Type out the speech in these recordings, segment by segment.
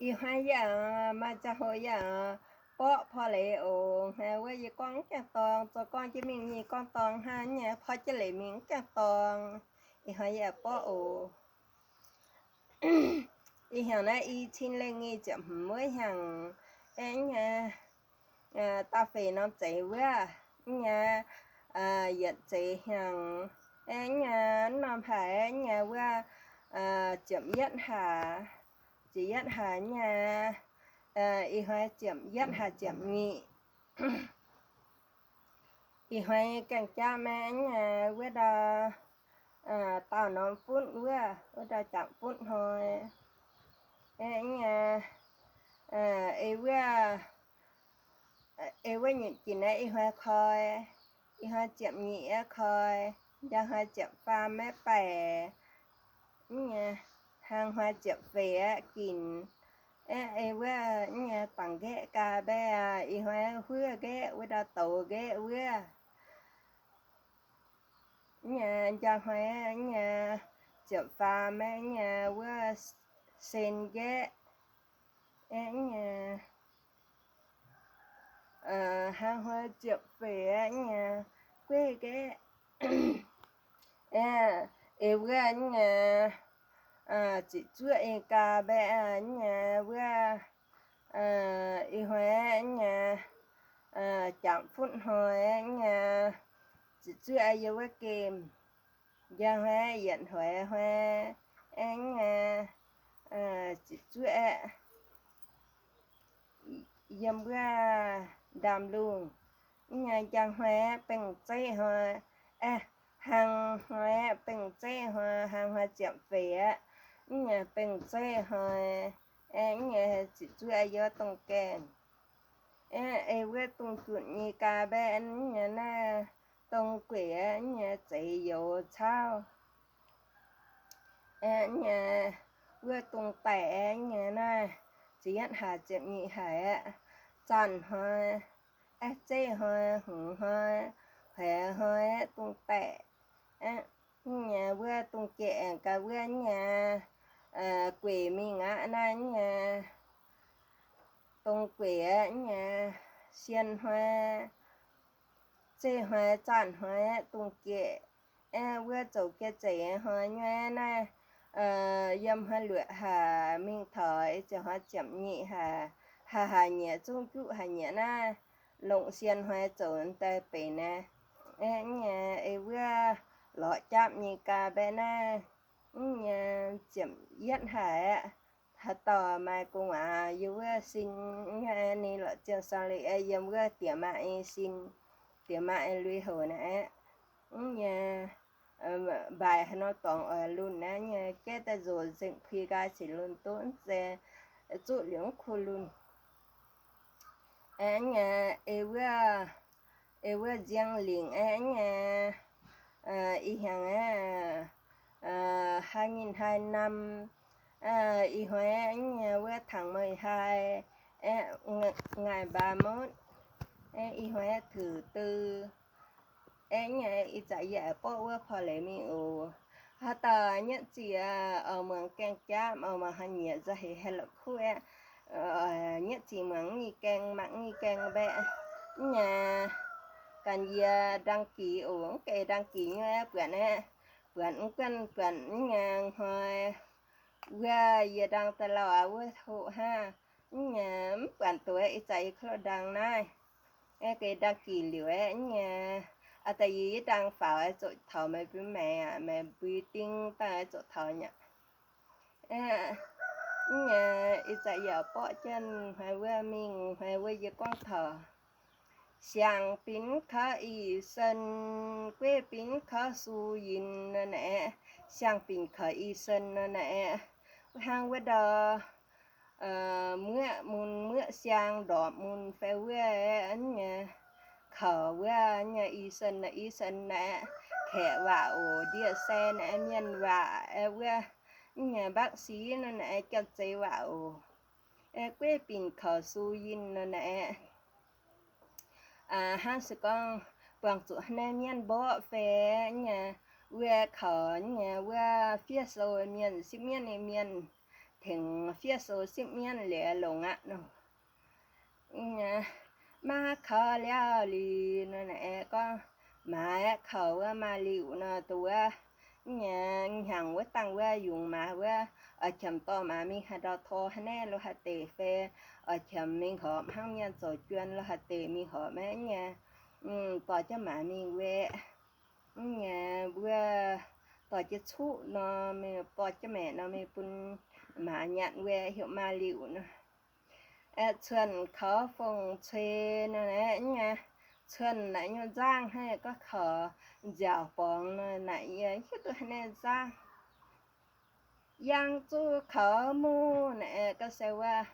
Ih hnoi yie maaih ziangh hoc yie borqv porv leiz oc. Hnangv wuov yie gorngv mv gaengh dorng, zoux gorngv jienv mingh nyei gorngv dorng hnangv nyei, porv jienv leiz mingh mv gaengh dorng. Ih hnoi yie borqv oc. Ih hnyangx naaiv i cin lengh nyei ziepc hmz wuov hnyangx, aeqv nyei, daauh feix norm zeiz wuov, nyei, yietc zeiz hnyangx, aeqv nyei, norm haic nyei wuov, ziepc yietv hlaax, ziepc yietv hlaax nyei, ih hnoi ziepc yietv hlaax ziepc nyeic. Ih hnoi gaengh jaav maiv nyei wuov ndau, daauh norm funv wuov, wuov ndau jangc funv hnoi. Aeqv nyei, ei wuov, ei wuov nyiemc ginc naaiv ih hnoi koi, ih hnoi ziepc nyeic aeqv koi, njang hnoi ziepc faam maiv baaic, nyei, hnangv hnoi ziepc feix aeqv ginc. Aeqv ei wuov nyei bangc nqaeqv gaax mbaeqv, ih hnoi huov nqaeqv wuov ndau douz nqaeqv wuov. Nyei njang hnoi nyei ziepc faam maiv nyei wuov sen nqaeqv. Aeqv nyei, hnangv hnoi ziepc feix aeqv nyei gueiv nqaeqv. Aeqv, ei wuov nyei ziqc zuoqv i gaax mbaeqv nyei wuov, ih hnoi nyei jangc funv hnoi nyei ziqc zuoqv yie wuov gemh. Njang hnoi yietc hnoi hnoi, aeqv nyei ziqc zuoqv aeqv, yiem wuov ndaamv-lungh. Nyei njang hnoi bengh zeiv hnoi, aeqv, hnangv hnoi bengh zeiv hnoi, hnangv hnoi ziepc feix aeqv, nyei bengh zeiv hnoi, aeqv, nyei ziqc zuoqv yie wuov dongh gaengh. Aeqv, ei wuov dongh junc nyei gaax mbaeqv nyei naaiv dongh gueic aeqv, nyei zeix youz cauv. Aeqv, nyei wuov dongh daic aeqv, nyei naaiv ziepc yietv hlaax ziepc nyeic hlaax aeqv, zaanh hnoi, aeqv, zeiv hnoi, hngongx hnoi, haiz hnoi aeqv, dongh daic aeqv, nyei wuov dongh jiex aengx gaax wuov nyei gueic mingh aqv naaiv nyei dongh gueic aeqv, nyei sien hnoi, zeiv hnoi, zaanh hnoi aeqv, dongh jiex aeqv, wuov zoux jiex zeic hnoi nyei naaiv, yiem hnoi luoqc haic mingh taux ziouc hnoi ziepc nyeic haic, haic haic nyieqc zungv juqv haic nyieqc naaiv, longc sien hnoi zoux daaih benx naaiv. Aeqv, nyei ei wuov lorz japv nyei gaax mbaeqv naaiv, nyei ziepc yietv haic aeqv, haaix dauh maaih gu'nguaaz yiem wuov sin, ninh lorz ziangh sorng leiz aeqv, yiem wuov diex maac nyei sin, diex maac nyei lui-houx naaiv aeqv, nyei mbaaix haaix nor dorngx oix lunh naaiv nyei, gaeqv daaih nzox nzengc pui nqaai cingx lunh duqv, mv zeiz zuqv liuz mv kuh lunh. Aeqv, nyei ei wuov, ei wuov nziang lingc aeqv, nyei ih hnyangx aeqv, hai nyinh hai nam, ih hnoi aeqv, nyei wuov tangx meih hai aeqv, ngaih mbaa motv aeqv, ih hnoi aeqv, tuix dui aeqv, nyei ih zanc yie aengx borqv wuov porv leiz mingh oc. Haaix dauh nyietv ziqc oix muangx gaeng jaapv, oix muangx hnangv nyieqc nzauh heix heh la'kuqv aeqv, nyietv ziqc muangx nyei gaeng, mangc nyei gaeng mbaeqv. Nyei ganh yie đăng ký oc, mv gaengh đăng ký nyei aeqv, buatc aeqv, buatc mv guanh buatc nyei hnoi wuov yie đăng daaih lauh aqv wuov hoqc hnangv. Nyei mv buatc doz ih zanc yie klo đăng naaiv, aeqv, geh đăng ký liuz aeqv, nyei aa daaih yie yie đăng faaux aeqv, zoqc taux meih mbuo maengx aqv, meih mbuo ding daaih aeqv, zoqc taux nyei. Nyei ih zanc yie borqv jienv hnoi wuov mingh, hnoi wuov yie gorngv taux siang-binc kaux ih sen, gueiv-binc kaux su yinh nor naaiv, siang-binc kaux ih sen nor naaiv, hnangv wuov ndau muoqv mun, muoqv siang, ndorpc mun fai wuov nyei, kaux wuov nyei ih sen, ih sen naaiv, kaeqv waac oc, ndie-sai naaiv, mienh waac wuov nyei, bác sĩ nor naaiv, janx-zei waac oc. Gueiv-binc kaux su yinh nor naaiv, hnangv se gorngv buangh zuqc naaiv mienh mborqv fai nyei, wuov kaux nyei wuov fiev sou mienh, sipv mienv nyei mienh, tengx fiev sou sipv mienv liuz longx aqv nor. Maa kaux liaauh liuz nor, naaiv aeqv, gorngv maaiz aeqv, kaux wuov maaz-liuc nor, dongh wuov nyei hnyangx wuov dangh wuov yungz maaz wuov, oix qiemx dorh maaz mingh haaix ndau tor haaix naaiv lo haaix deix fai, oix qiemx mingh horpc hnangv mienh zoux juon lo haaix deix mingh horpc maiv nyei, dorh jienv maaz mingh wuov nyei, wuov dorh jienv cuqv nor, mingh dorh jienv maeqc nor, mingh bun maaz nyanc wuov, heuc maaz-liuc nor. Cuonh kaux fong cui nor, nyei cuonh naaiv nyungc nzangv hnangv, gorngv kaux nziaauc borngz nor, naaiv yie hiuv duqv haaix nyungc nzangv. Yangh zuqc kaux muv naaiv, gorngv se wuov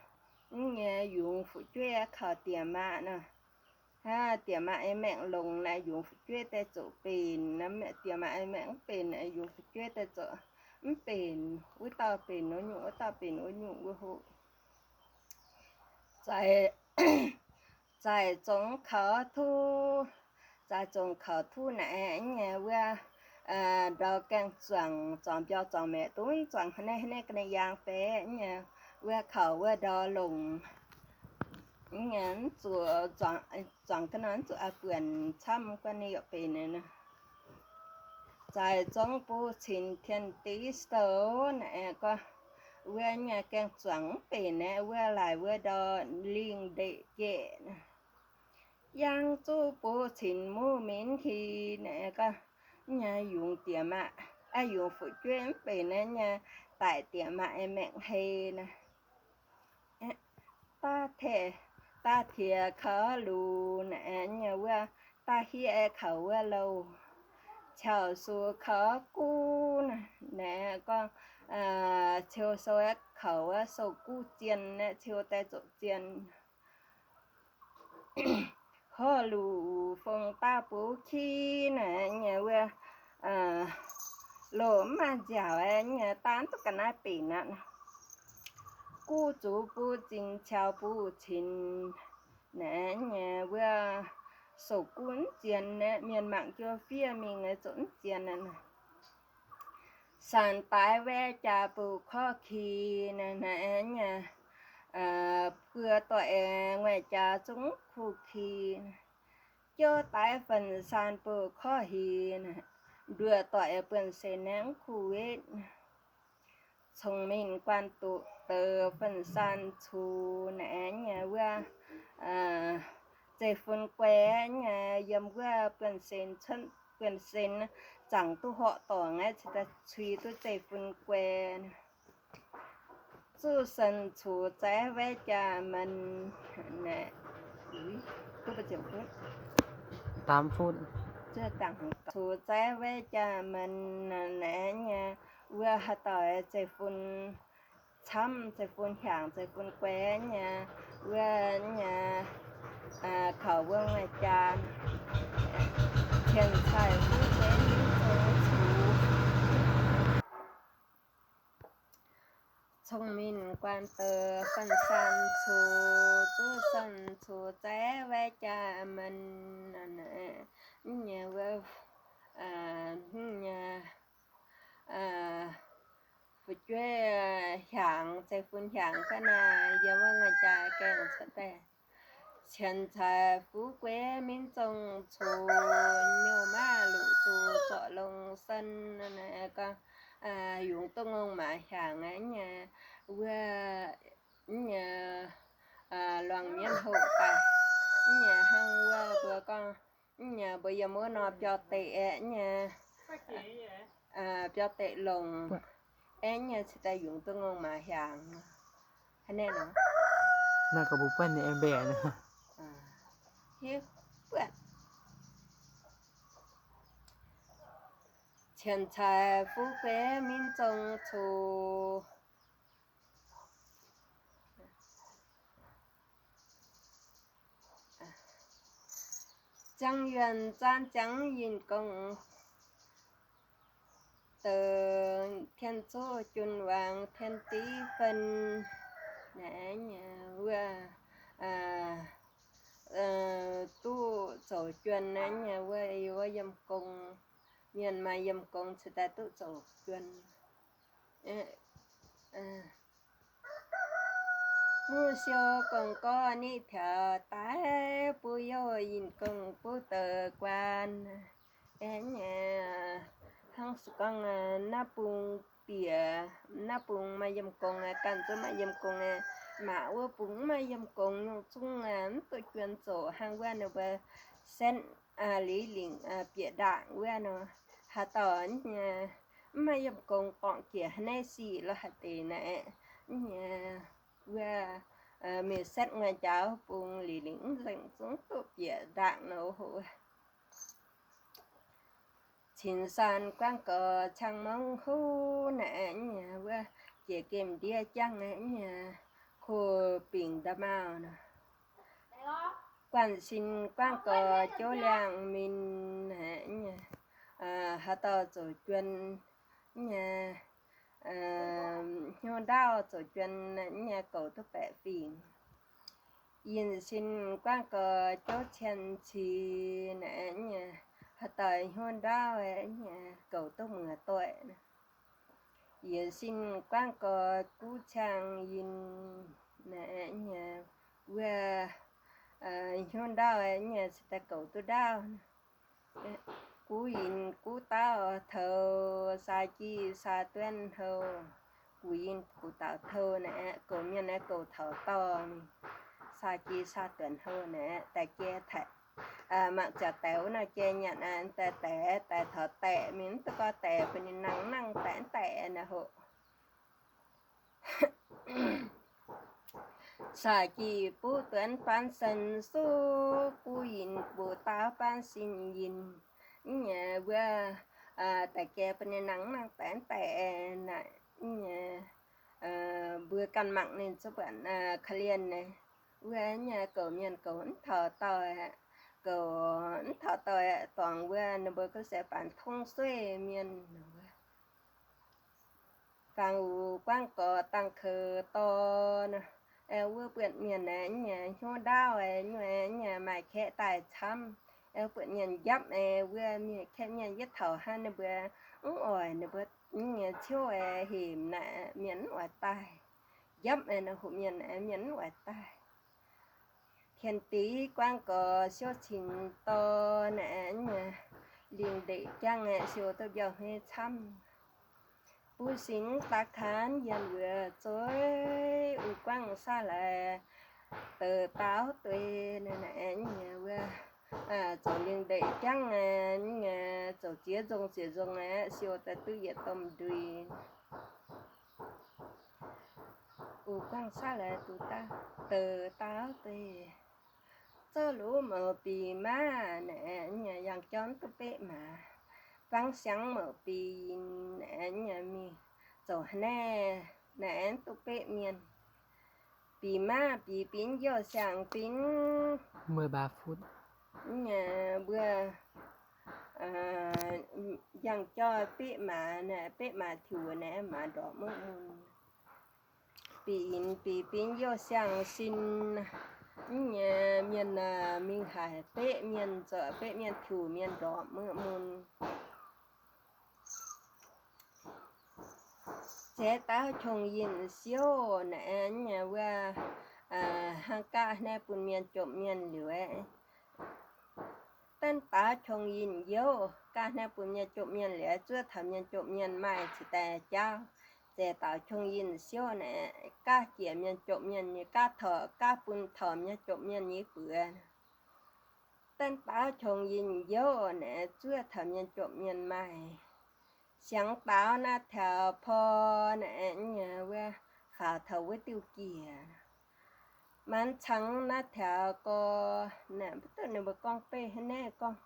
nyei yungz fu'jueiv kaux diex maac nor. Diex maac ei maengc longx naaiv, yungz fu'jueiv daaih zoqc benx. Diex maac ei maengc mv benx, yungz fu'jueiv daaih zoqc mv benx. Wuov dauh benx wuov nyungc, wuov dauh benx wuov nyungc wuov hoc. Zaaix, zaaix zongx kaux tuv, zaaix zongx kaux tuv naaiv nyei wuov ndau gaengh zuangx, zuangx mbiauh zuangx maeqc, dongh zuangx haaix nyungc haaix nyungc ga'naaiv yaang fai nyei wuov kaux wuov ndau longx. Mv zuqc zuangx ga'naaiv, mv zuqc a'buonc camv guanh ninh yaac benx nor. Zaaix zongx buv cinx tien div sou naaiv gorngv wuov nyei gaengh zuangx mv benx naaiv, wuov laaix wuov ndau lingh ndeqc jieqv. Yangh zuqc buv cinx muv minv hi naaiv gorngv nyei yungz diex maac, yungz fu'jueiv mv benx naaiv nyei, daic diex maac ei maengc hei naaiv. Daav tiex, daav tiex kaux lux naaiv nyei wuov, daav hiev kaux wuov louh. Ciaux sux kaux guv naaiv gorngv, ciou sou kaux wuov sou guv zien naaiv, ciou daaih zoqc zien. Horv luc fong daav buv ki naaiv nyei wuov, loh mv maaih nziaauc nyei, daav duqv ga'naaiv benx aqv. Guv zuqc buv zinh ciaux buv cinx naaiv nyei wuov, sou guv mv zien naaiv, mienh mangc jiu fiev mingh zoqc mv zien aqv. Sanx daaix wae jaax buqc korv ki naaiv, naaiv nyei buo doic nguaih jaax zungv kuh ki. Jouv daaix fen saan buqc korv hi, nduoh doic buonv-sen naaiv mv kuh wetv. Cong-mengh guanh duqv deix fen saan cux naaiv nyei wuov, zeiv-fun guai nyei yiem wuov buonv-sen cuotv, buonv-sen zaangc duqv horqc dorngc aqv, cingx daaih cui duqv zeiv-fun guai. Zuqv sen cux zaiv wav jaa-men, cux zaiv wav jaa-men naaiv nyei wuov haaix dauh zeiv-fun camv, zeiv-fun hiaangx, zeiv-fun guai nyei wuov nyei, kaux wuov nguaih jaa, cien-caaix fuqv guei mingh zong cux. Cong-mengh guanh deix fen saan cux, zuqv sen cux zaiv wav jaa-men, nyei wuov, nyei fu'jueiv hiaangx, zeiv-fun hiaangx ga'naaiv yiem wuov nguaih jaa gaengh cuotv daaih. Cien-caaix fuqv guei mingh zong cux, nyouh maav luqc zuqc zorc longh sen, gorngv yungz duqv ngongh maaz hiaangx nyei wuov, nyei luangh mienv hoqc daaih nyei hnangv wuov mbuo gorngv nyei mbuo yiem wuov nor biauv-deic aeqv nyei, biauv-deic longc aeqv nyei cingx daaih yungz duqv ngongh maaz hiaangx. Haaix nor? Cien-caaix fuqv guei mingh zong cux. Ziangh yuonh zaan ziangx yinh gong, deix tien zuqv jun wangc tien div fen. Naaiv nyei wuov duqv zoux juon naaiv nyei wuov, wuov yiem gong, mienh maaih yiem gong cingx daaih duqv zoux juon. Mv siou gong-gorx ni taux daaih buov youh yinh gong buov douz guaan. Aeqv, hnangv se gorngv naaiv bung bieqc, naaiv bung maaih yiem gong, ganh zungv maaih yiem gong, mangc wuov bung mv maaih yiem gong nyungc zungv mv duqv juon zoqc hnangv wuov ninh mbuo setv liuz lingc bieqc ndaangc wuov nor. Haaix dauh mv maaih yiem gong borngc jiex haaix neiv sic lorz haaix deix naaiv, wuov mingh setv nguaaiv njaaux bung liuz lingc mv nzengc zungv duqv bieqc ndaangc nor hoc. Cin saan guaangv gorx ciang mungv huv naaiv, wuov jiex gemh ndiev jangv naaiv, ko bingc nda'maauh nor. Guanh sin guaangv gorx jouv liangh min, haaix dauh zoux juon, hnyouv ndaauv zoux juon, goux duqv baeqc fingx. Yinh sin guaangv gorx jouv cien cix naaiv, haaix dauh hnyouv ndaauv goux duqv muoz doic. Yietc sin guaangv gorx guv ciang yinh, wuov hnyouv ndaauv nyei se daaih goux duqv ndaauv. Guv yinh guv daauv toux, saa jih saa duonv hou, guv yinh guv daauv toux naaiv, goux mienh naaiv goux taux dorh mingh, saa jih saa duonv hou naaiv, daaih jai mangc ziouc daaih wuov nor jai nyanc, daaih daaih taux daeqc mingh, mv duqv gorngv daeqc bun ninh nangh nangh daeqc daeqc naaiv hoc. Saa jih buv duonv baan sen suv, buv yinh buv daauv baan sin yinh. Mv nyei wuov daaih jai bun ninh nangh nangh daeqc daeqc naaiv, mv nyei mbuo ganh mangc ninh zuqc buatc korv-lienh naaiv. Wuov nyei goux mienh goux mv taux dauh, goux mv taux dauh dorngx wuov, ninh mbuo gorngv se baanx tongv sueih mienh wuov. Fangx wuc guangv gorx dangh kouv dorh nor, wuov buonc mienh aeqv, nyei hnyouv ndaauv aeqv, nyei maaih kaeqv daaih camv. Buonc mienh njapv aeqv, wuov mienh kaeqv mienh yietv taux hnangv ninh mbuo mv oix, ninh mbuo nyei ciouv aeqv, hemx naaic mienh mv oix daaih. Njapv aeqv, nor hoc mienh aeqv, mienh mv oix daaih. Tien div guangv gorx siouv cingx dorh naaic, nyei lingh ndeic jangv aeqv, siou duqv mbiauh hmeiv camv. Buv singx daav kaanv yienh wuoc zueiz, uix guangv saav laaix douz daauv dueiv naaic, nyei wuov zoux lingh ndeic jangv aeqv, nyei zoux ziex nzong ziex nzong aeqv, siou daaih duqv yietc domh ndui. Uix guangv saav laaix douz daauv dueiv. Zorqv luv mouc bic maav naaic, nyei yangh jorn duqv beqv maaz. Fangv siangx mouc bic yinh naaic, nyei mingh zoux haaix naaiv naaic duqv beqv mienh. Bic maav bic binv youh siang-binv, nyei mbuo yangh jorn beqv maaz naaic, beqv maaz tiux naaic, maaz ndorpc muoqv mun. Bic yinh bic binv youh siang-sin, mv nyei mienh mingh haic beqv mienh, zoux beqv mienh tiux mienh ndorpc muoqv mun. Zeix daauv qongx yinh siouv naaic, nyei wuov hnangv gaav hnaeqv bun mienh jomc mienh liuz aeqv, danv daauv qongx yinh youh gaav hnaeqv bun mienh jomc mienh liuz, zuov taux mienh jomc mienh maaih cingx daaih jaauv. Zeix daauv qongx yinh siouv naaic, gaav jiex mienh jomc mienh nyei, gaav taux, gaav bun taux mienh jomc mienh nyei buoz. Danv daauv qongx yinh youh naaic, zuov taux mienh jomc mienh maaih. Siangx daauv naaiv taux por naaic, nyei wuov faaux taux wuov diuh giec. Maanc cangx naaiv taux gorx naaic, mv duqv ninh mbuo gorngv beiv hnangv naaiv gorngv,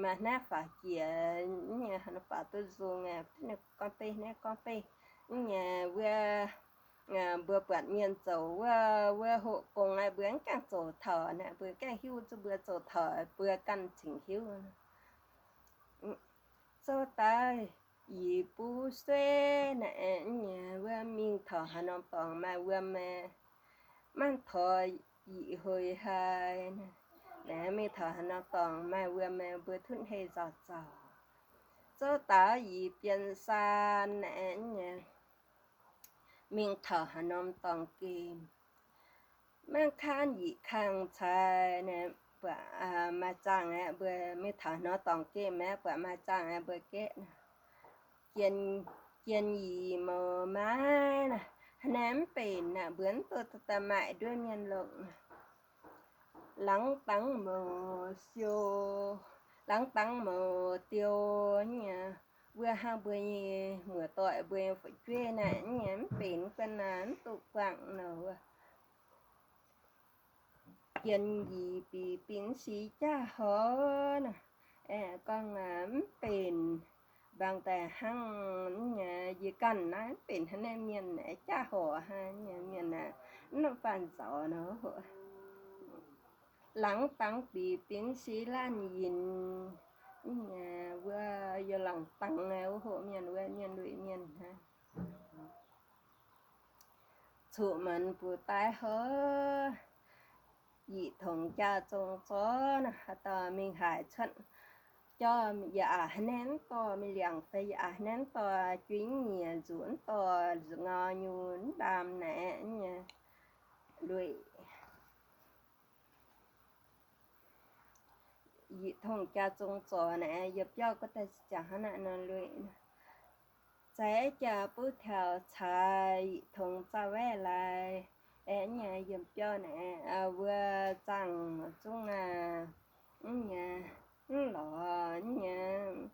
maaih hnangv faaux jiex, nyei faaux duqv nzung, mv duqv ninh gorngv beiv hnangv naaiv gorngv beiv. Nyei wuov mbuo buatc mienh zoux wuov, wuov hoqc gong aqv, mbuo mv gaengh zoux taux naaic, mbuo gaengh hiuv zuqc mbuo zoux taux, mbuo ganh cingx hiuv. Zouv daaih yie buv sueiv naaic, nyei wuov mingh taux haaix norm dorngx maaih wuom, maaih taux yietc hui haic. Naaic mingh taux haaix norm dorngx maaih wuom, mbuo tutv hei nzauh zaux. Zouv daaih yie bien saan naaic, nyei mingh taux haaix norm dorngx gemh. Maiv kangv yietc kang cai, buatc maaih zaangh aeqv, mbuo mingh taux haaix norm dorngx gemh aeqv, buatc maaih zaangh aeqv, mbuo gaeqv, jien yie mouz maiv naaic, haaix naaiv mv benx naaic, mbuo mv duqv daaih maaic nduov mienh longc. Laangz dangx mouz siou, laangz dangx mouz diou nyei, mbuo hnangv mbuo nyei muoz-doic mbuo nyei fu'jueiv naaic nyei mv benx guanh naaic mv duqv guangc nor. Jien yie bieqc bin si jaav horc nor, gorngv mv benx, mbaang daaih hnangv nyei yie ganh naaiv mv benx haaix naaiv mienh jaav horc haaix nyei mienh aeqv, mv norm faanh nzauz nor. Laangz dangx bieqc bin si laanh yinc, mbuo yaac laangz dangx wuov hoqc mienh wuov mienh lueic mienh hnangv. Cuqv-manc buoz-daaih horc, yietc tongx jaa zong zorv nor, haaix dauh mingh haaix cuotv, jauv yaac aqc haaix naaiv mv dorh mingh liangc fai yaac aqc haaix naaiv mv dorh juiv nyiec nzuqc mv dorh nzuqc ngau nyei mv ndaam naaic nyei lueic. Yietc tongx jaa zong zorv naaic, yiem biauv guov daaih ziangh hnangv naaiv nor lueic. Zaaix jaa buv taux caaix, yietc tongx zaah waeqv laaix, aeqv, nyei yiem biauv naaic, wuov zaangh zungv aac, mv nyei, mv lorz, mv nyei,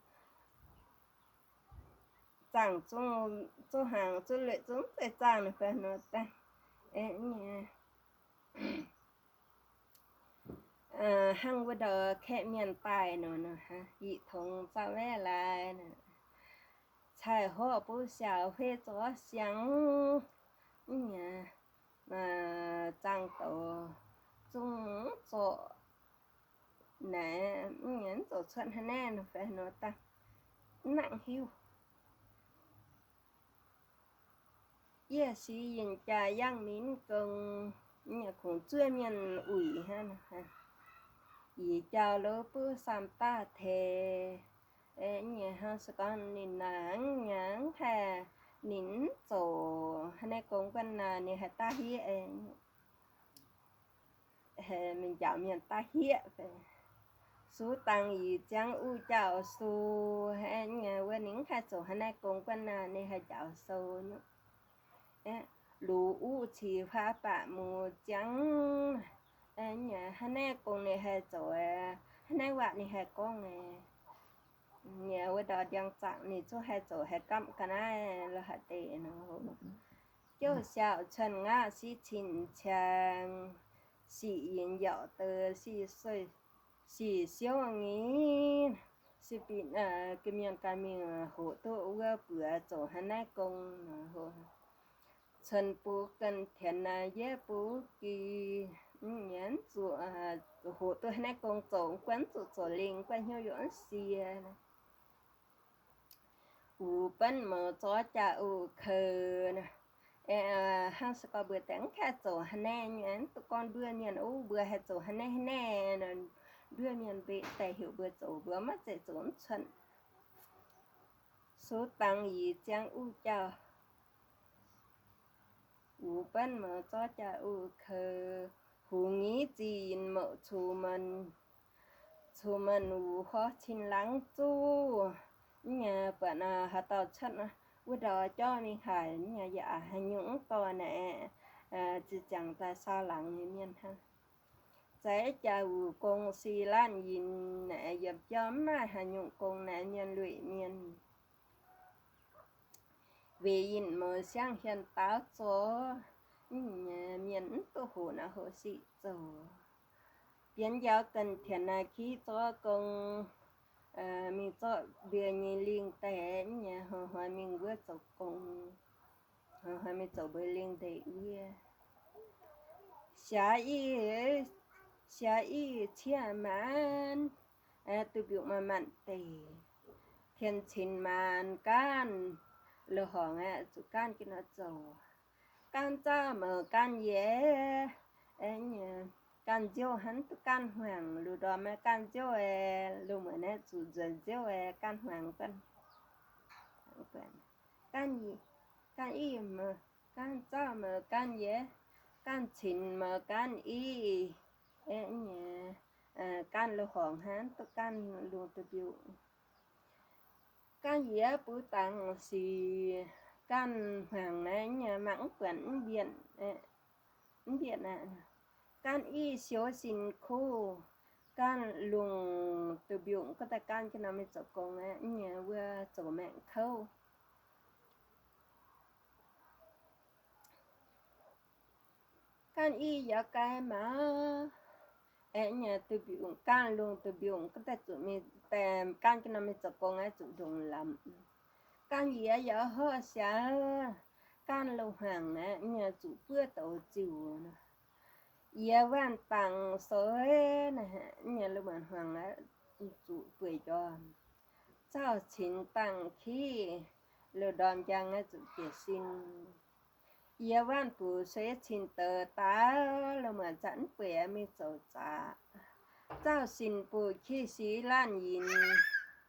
zaangh zungv, zungv hnaangx zungv lueic zungv zeiz zaangh nor fai nor daaih, aeqv, nyei. Hnangv wuov ndau kaeqv mienh daaih nor, yietc tongx zaah waeqv laaix, caaix horqc buv siaaux hueiv zorqv siang, mv nyei, zaangh douz zungv zorqv naaic, mv nyei, mv zoux cuotv haaix naaiv nor fai nor daaih, mv nangc hiuv. Yie sic yinh jaa yangh minv gong, kungx zuov mienh uix hnangv. Yie jauv lov buv saam daaih teix, nyei hnangv se gorngv ninh naaic mv haih, ninh mv zoux haaix naaiv gong guanh naaic, ninh haih daaih hieqv, mingh njaaux mienh daaih hieqv. Suv dangh yie ziangv uv jauv-sou, wuov ninh mv haih zoux haaix naaiv gong guanh naaic, ninh haih njaaux sou nyei. Luz uv cix huaa baac muz ziangv, haaix naaiv gong ninh haih zoux, haaix naaiv waac ninh haih gorngv. Nyei wuov ndau ndiangx-zaqc ninh zungv haih zoux haih gamh ga'naaiv lorh haaix deix nor. Jouv siaauc cuotv ngaaqv siqv cin ciang, siqv yinh yauc deix siqv siouv nyic, siqv binc ga'mienh ga'mingh hoqc duqv wuov buoz zoux haaix naaiv gong. Cun bux ganh tienx naaic yie bux gi, nyei zuqc hoqc duqv haaix naaiv gong zoux, guanh zuqc zoux lingh, guanh hnyouv yaac mv sie. Wuc benv mouz zorv jaa-u keu. Hnangv se gorngv mbuo daaih mv haih zoux haaix naaiv nyei, mv duqv gorngv nduov mienh, o, mbuo haih zoux haaix naaiv haaix naaiv, nduov mienh mbeqc daaih heuc mbuo zoux, mbuo maiv zeiz zoux mv cuotv. Suv dangh yie ziangv uv jauv, wuc benv mouz zorv jaa-u keu, hungx nyiv zih yinh mouc cux menh, cux menh wuc horv cin laangz zuqv. Mv nyei buatc haaix dauh cuotv wuov ndau jauv mingh haic, mv nyei yaac haaix nyungc mv dorh naaic, ziouc ziangx daaih saau laangz nyei mienh hnangv. Zaaix jaa wuc gong si laanh yinh naaic, yiem biauv mv maaih haaix nyungc gong naaic, mienh lueic mienh. Weic yinh mouz siang-hien daauv zorv, mv nyei mienh mv duqv hoqc naaiv hoqc siqv zoux. Bienx njaaux ganh tienx naaic kiv zorv gong, mingh zorqv mbuo nyei lingh daaih, mv nyei hnoi-hnoi mingh wuov zoux gong, hnoi-hnoi mingh zoux mbuo lingh deix wiev. Siaaux i, siaaux i ciev maanc, duqv mbiungc maaih maanc deix. Tien cin maanc gaanv, loz-horngc aeqv, zuqc gaanv jienv nor zoux. Gaanv zaauv mouz gaanv yiec, gaanv nziouv hnangv duqv gaanv hmuangx, lungh ndorm maiv gaanv nziouv, lungh muonz naaiv zuqc nzuonx nziouv, gaanv hmuangx guanh. Gaanv i, gaanv i mouz, Gaanv zauv maux gaanv yiez, gaanv cinx maux gaanv i, aeqv, nyei, gaanv loz-horngc hnangv, duqv gaanv lungh duih mbiungc. Gaanv yiez buv dangx sic, gaanv hmuangx naaiv nyei mangc mv buatc mv mbienc, mv mbienc aqv. Gaanv i siou sin kuv, gaanv lungh duih mbiungc gorngv daaih gaanv jienv norm mingh zoux gong aqv, nyei wuov zoux maengc kouv. Gaanv i yaac gai maux, aeqv, nyei duih mbiungc, gaanv lungh duih mbiungc gorngv daaih zuqc mingh, gaanv jienv norm mingh zoux gong aqv, zuqc ndongc lamz. Gaanv yiez yaac horv siaaux, gaanv loz-hmuangx aqv, nyei zuqc buov douz ziux. Yiez waanc dangc soi, nyei loz-muonc hmuangx aqv, zuqc bueix njormh. Zauv cinx dangc kiv, loz-ndorm njang aqv, zuqc jiez sin. Yiez waanc buc sueiv cin douz daaih, loz-muonc zaqc mv bueix mingh zoux zaqc. Zauv sin buc kiv sic laanh yinc,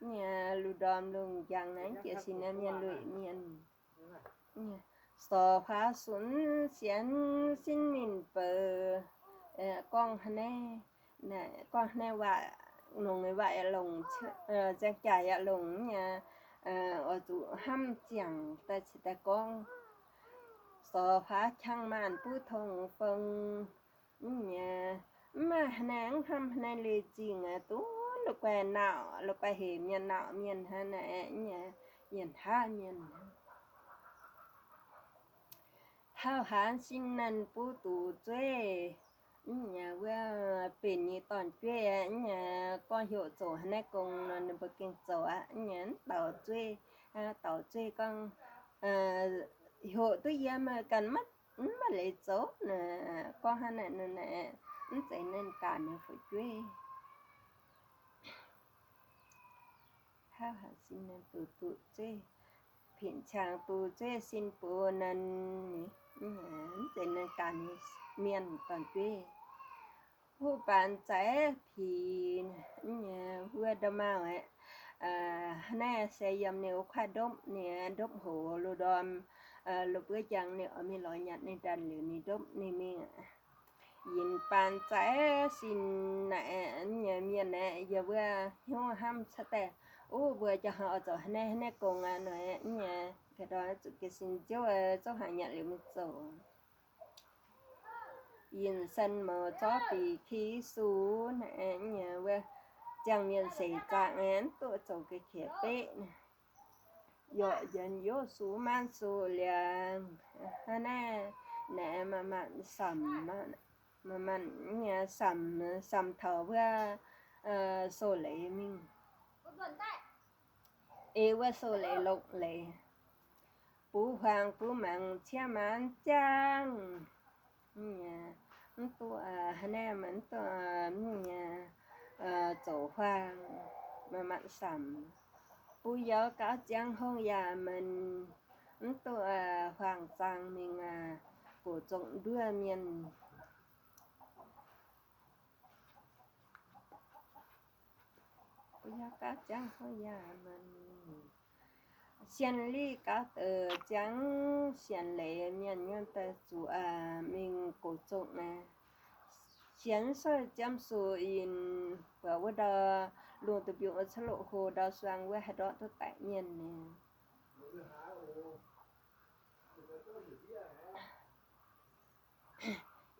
nyei loz-ndorm lungh njang aqv, jiez sin mienh lueic mienh. Sorc huaav sunc sienx sin mingh bouc, gorngv hnangv naaiv, gorngv hnangv naaiv waac, longc waac yaac longc, ziangh jaaix yaac longc nyei, oix zuqc hnamv ziangh daaih cingx daaih gorngv. Sorc huaav qangx maanc buv tong fong, mv nyei, mv maaih haaix nyungc hnamv haaix nyungc leiz zingh aqv, duqv la'guaih nauc, la'guaih hec mienh nauc mienh hnangv naaic, mienh haav mienh. Hauv haaix sin naaic buv duqv zueiz, mv nyei, wuov benx nyei dorn-jueiv, mv nyei, gorngv heuc zoux haaix naaiv gong nor ninh mbuo gengh zoux aqv, mv nyei, mv dauh zueiz, dauh zueiz gorngv, heuc duqv yiem ganh maiv, mv maaih leiz zoux, gorngv hnangv naaic nor naaic, mv zeiz ninh ganh nyei fu'jueiv. Hauv haaix sin naaic duqv duqv zueiz, pin-cang duqv zueiz sin bun naaic, mv zeiz ninh ganh nyei mienh dorn-jueiv. Huv baanc zaaix pic, wuov nda'maauh aeqv, hnangv naaiv se yiem ninh wuov kuaaiv ndopv, ninh ndopv hoc loz-ndorm, loz-buov njang ninh oix mingh lorz nyanc ninh ndanc liuz ninh ndopv ninh mingh aqv. Yinc baanc zaaix sin naaic, mienh aeqv, yie wuov hnyouv hnamv cuotv daaih, Ov, mbuo jaa hnoi oix zoux haaix naaiv haaix naaiv gong aqv nor, zuqc jiez sin ziouv zouv hnaangx nyanc liuz mingh zoux. Yinc san mouz zorqv bic ki su, wuov ziangh mienh seix zaangc aeqv, mv duqv zoux ga'qiex beqv. Yorqc yienx yov su maanv su liangx, hnangv naaiv naaic, manc-manc samx, manc-manc samx, samx taux wuov sou leiz mingh. Ei wuov sou leiz longc leiz, bux huaang bux mangc ciev maanv ziangh. Mv duqv hnangv naaiv, mv duqv zoux huaang, manc-manc samx. Bux yaauz gaux ziangx hongh yaac menx, mv duqv huaang zaang mingh gox zongc nduov mienh. Bux yaauz gaux ziangx hongh yaac menx, sienx liz gaux deix ziangx sienx leiz mienh nyuonh daaih zuqc mingh gox zongc aqv. Sienx soi ziemx suqc yinc buatc wuov ndau lungh duih mbiungc wuov cuotv loz-hlo ndau suang wuov haih ndortv duqv daic mienh ni.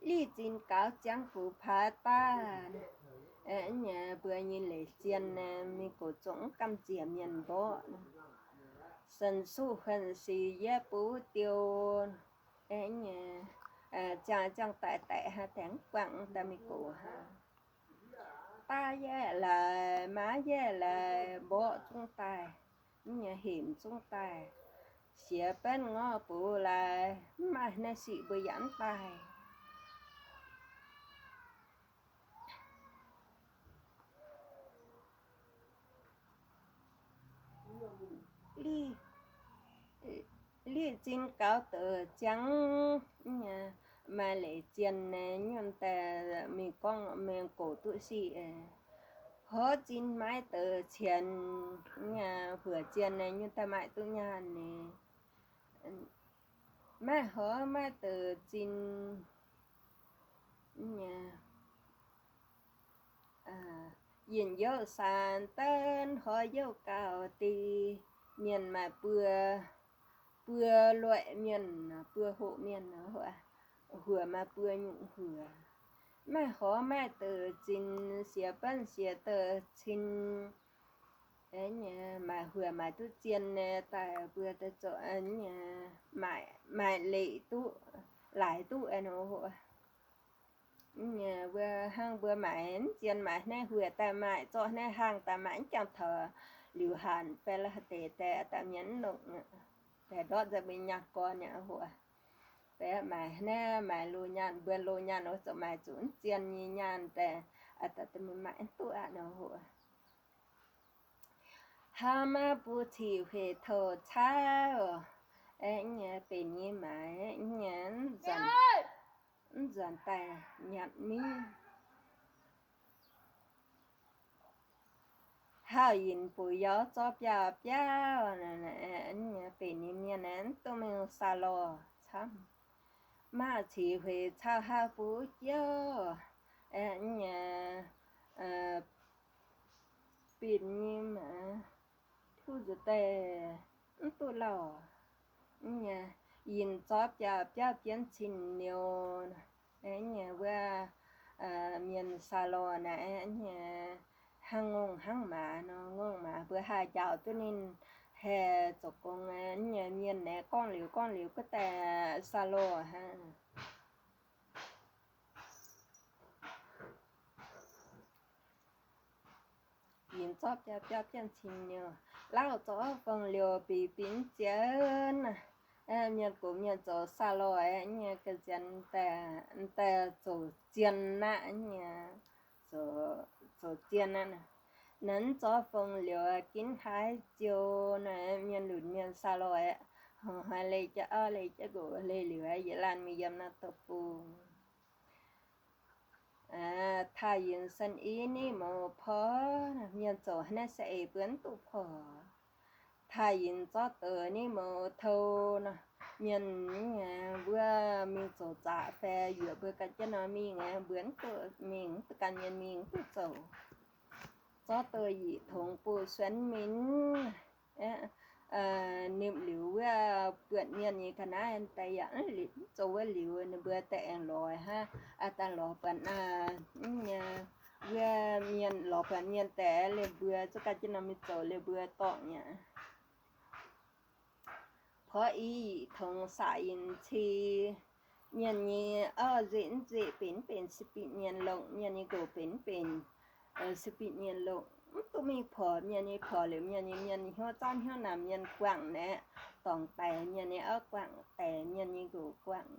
Liz zinh gaux ziangx fux paaix daaih, mbuo nyei leiz zien mingh gox zongc mv gamh nziex mienh mborqv. Sanx suqv huenx sic yie bux diou, ziangh ziangh daic daic hnangv, daaih mv buangh daaih mingh gox hnangv. Daav yaeqv laaix, maav yaeqv laaix, mborqv zungv daaih, mv nyei hemx zungv daaih, siex benv ngorv bux laaix, mv maaih naaiv sic mbuo yaac mv daaih. Liz zinh gaux deix ziangx, maaih leiz zien nyuonh daaih mingh gorngv mingh gox duqv sic. Hov zinh maiv deix qienx, huoc zien nyuonh daaih maaih duqv nyaanh ni. Maiv horv maiv deix zinh, yinh youh saan daaih horv youh gauh deix. Mienh maaih buo, buo loic mienh, buo hoqc mienh, huoc maaih buo nyungc huoc. Maiv horv maiv deix zinh, siex banv siex deix cin. Maaih huoc maaih duqv zien daaih mbuo daaih zoux, maaih leic duqv, laaix duqv nor. Mbuo hnangv mbuo maaic mv zien maaic naaiv huoc daaih maaic, zorqv naaiv hlang daaih maaic mv jangx taux liuz hanc fai la'deix daaih, daaih mienh mv longc, daaih ndortv nzengc mbuo nyaanh gorn aqv. Huoc daaih maaic naaiv maaic loz-nyaanh, mbuo loz-nyaanh oix zuqc maaic zuqc mv zien nyei nyaanh daaih, daaih maaic mv duqv aqv nor. Huoc hnangv maiv bun cih hueix touh cauv, benx nyei maaic, mv nzuonx daaih nyanc mingh. Hauv yinc bungx yaauz zorqv biauv biauv, benx nyei mienh mv duqv mingh saa lorh camv. Maiv cih hueix cauv hauv bun jiouv, benx nyei maaic, huv nzuonx daaih mv duqv lauh. Yinc zorqv biauv biauv jienv cin niouz, wuov mienh saa lorh naaiv, hnangv ngongh hnangv maaz nor. Ngongh maaz mbuo haih njaaux duqv ninh haih zoux gong. Mienh naaiv gorngv liuz gorngv liuz guov daaih saa lorh hnangv. Yinc zorqv biauv biauv jienv cin niouz, lauh zorqv fong liouh binc binc zienx. Mienh gox mienh zoux saa lorh nyei ga'nzien daaih zoux zien aqv nyei, zoux zien aqv. Nanv zorqv fong liouh ginv haaix ziou naaiv, mienh lunc mienh saa lorh aqv. Haaix leih jienv auv leih jienv nqox leih liuz yietc laanh mingh yiem naaiv deic-bung. Taaih yinc san i ni mouz porv, mienh zoux naaiv se eix mbuo mv duqv porv. Taaih yinc zorqv douz ni mouz tou nor, mienh mbuo mingh zoux zaqc fai yuoqc mbuo ganh jienv nor mingh, mbuo mv duqv mingh, mv duqv gan mienh mingh, mv duqv zoux. Zorqv douz yietc tongx buoz suonv minv, nimc liuz wuov buatc mienh nyei ga'naaiv daaih yaac mv zoux wuov liuz, ninh mbuo daaih aengx lorz hnangv, daaih lorz buatc wuov mienh, lorz buatc mienh daaih liemh mbuo zuqc gan jienv nor mingh zoux liemh mbuo dorngc aqv. Porv i yietc tongx saqc yinc ci, mienh nyei auv nzeqc mv nzeqc, benx mv benx se bitv mienh longc, mienh nyei nqox benx mv benx se bitv mienh longc, mv duqv mingh porv mienh nyei. Porv liuz mienh nyei, mienh hnyouv zaanv hnyouv naamh, mienh guangc naaiv, dorngc daic mienh nyei auv guangc, daic mienh nyei nqox guangc.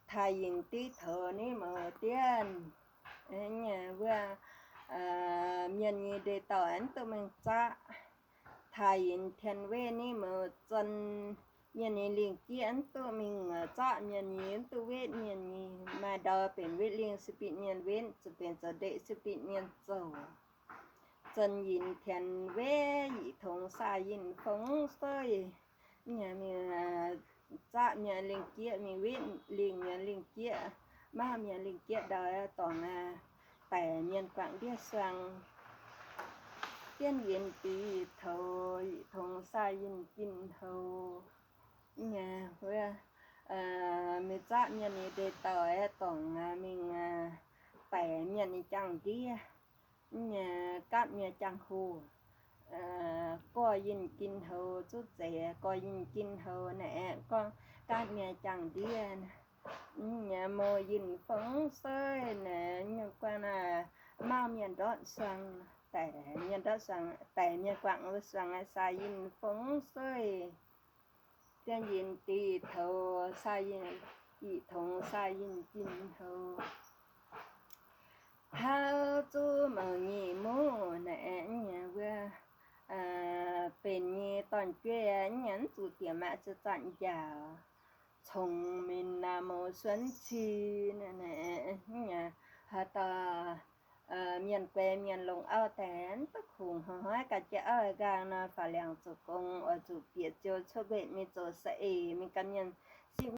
Taaih yinc div toux ni mouz diev, wuov mienh nyei ndeic-douh mv duqv mingh zaqv. Taaih yinc tien wetv ni mouz zon, mienh nyei lingh jieqv mv duqv mingh zaqv mienh nyei, mv duqv wetv mienh nyei. Maaih ndau benx wetv lingh se bitv mienh wetv, zuqc benx zoux ndeic se bitv mienh zoux. Zon yinc tien wetv yietc tongx saa yinh fong sueih. Mingh zaqv mienh lingh jieqv, mingh wetv lingh mienh lingh jieqv, mangc mienh lingh jieqv ndau dorngc, daic mienh guangc ndiev suang. Jienv yinc div toux yietc tongx saa yinh jin houx. Wuov, mingh zaqv mienh nyei ndeic-douh aeqv, dorngc mingh daic mienh nyei jaang-ndiev, gaatv mienh jaang-hoh, gorx yinh jin houx zuqv zeiz, gorx yinh jin houx naaic, gaatv mienh jaang-ndiev, mouz yinh fong sueih naaic, guangc naaic, mangc mienh ndortv suang, daic mienh ndortv suang, daic mienh guangc wuov suang, saa yinh fong sueih. Jienv yinh div toux saa yinh, yietc tongx saa yinh jin houx. Hnangv zuqc mouc nyic muqv naaic, wuov benx nyei dorn-jueiv, mv zuqc diex maac ziex zanc njaaux, congx minc naaic mouz suonv ci naaic, haaix dauh mienh guei mienh longc auv daaih mv baac kungx hnoi-hnoi ganh jiex auv nqaang nor, faaux liangx zoux gong oix zuqc bieqc ziou cuotv nquenc mingh zoux saeng-eix mingh gan mienh